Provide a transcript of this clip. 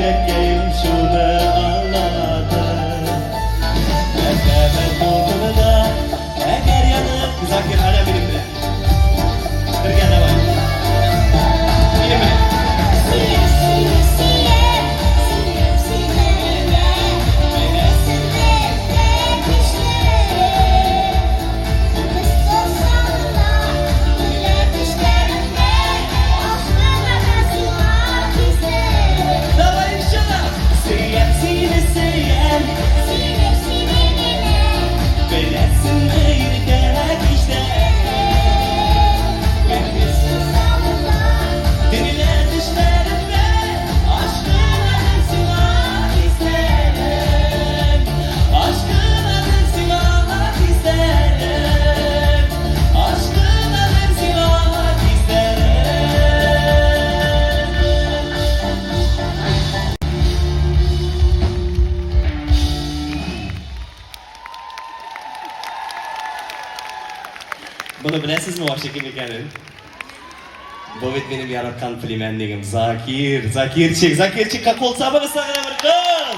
Йөрәккәем шуны аңлатыр. Мәхәббәт утында әгәр янып. Закир, әнә минем белән. Бергә давай. Минем белән. Сөям сине, сөям, сөям сине генә. Беләсеңме, кичләрем. Без сусалына, көлә тешләремдә. Ашкына да сиңа хисләрем. Давай еще раз. Сөям сине, сөям. Сөям сине генә. Беләсеңме, иртә кичләрем. Без сусалына, Дирелә төшләремдә, Ашкына сиңа хисләрем. Ашкына сиңа хисләрем. Ашкына сиңа хисләрем. Моны беләсезме вообще кем икәнен? Бу бит минем яраткан племяннигым Закир. Закирчик, Закирчикка кул чабыгыз тагын бер кыз.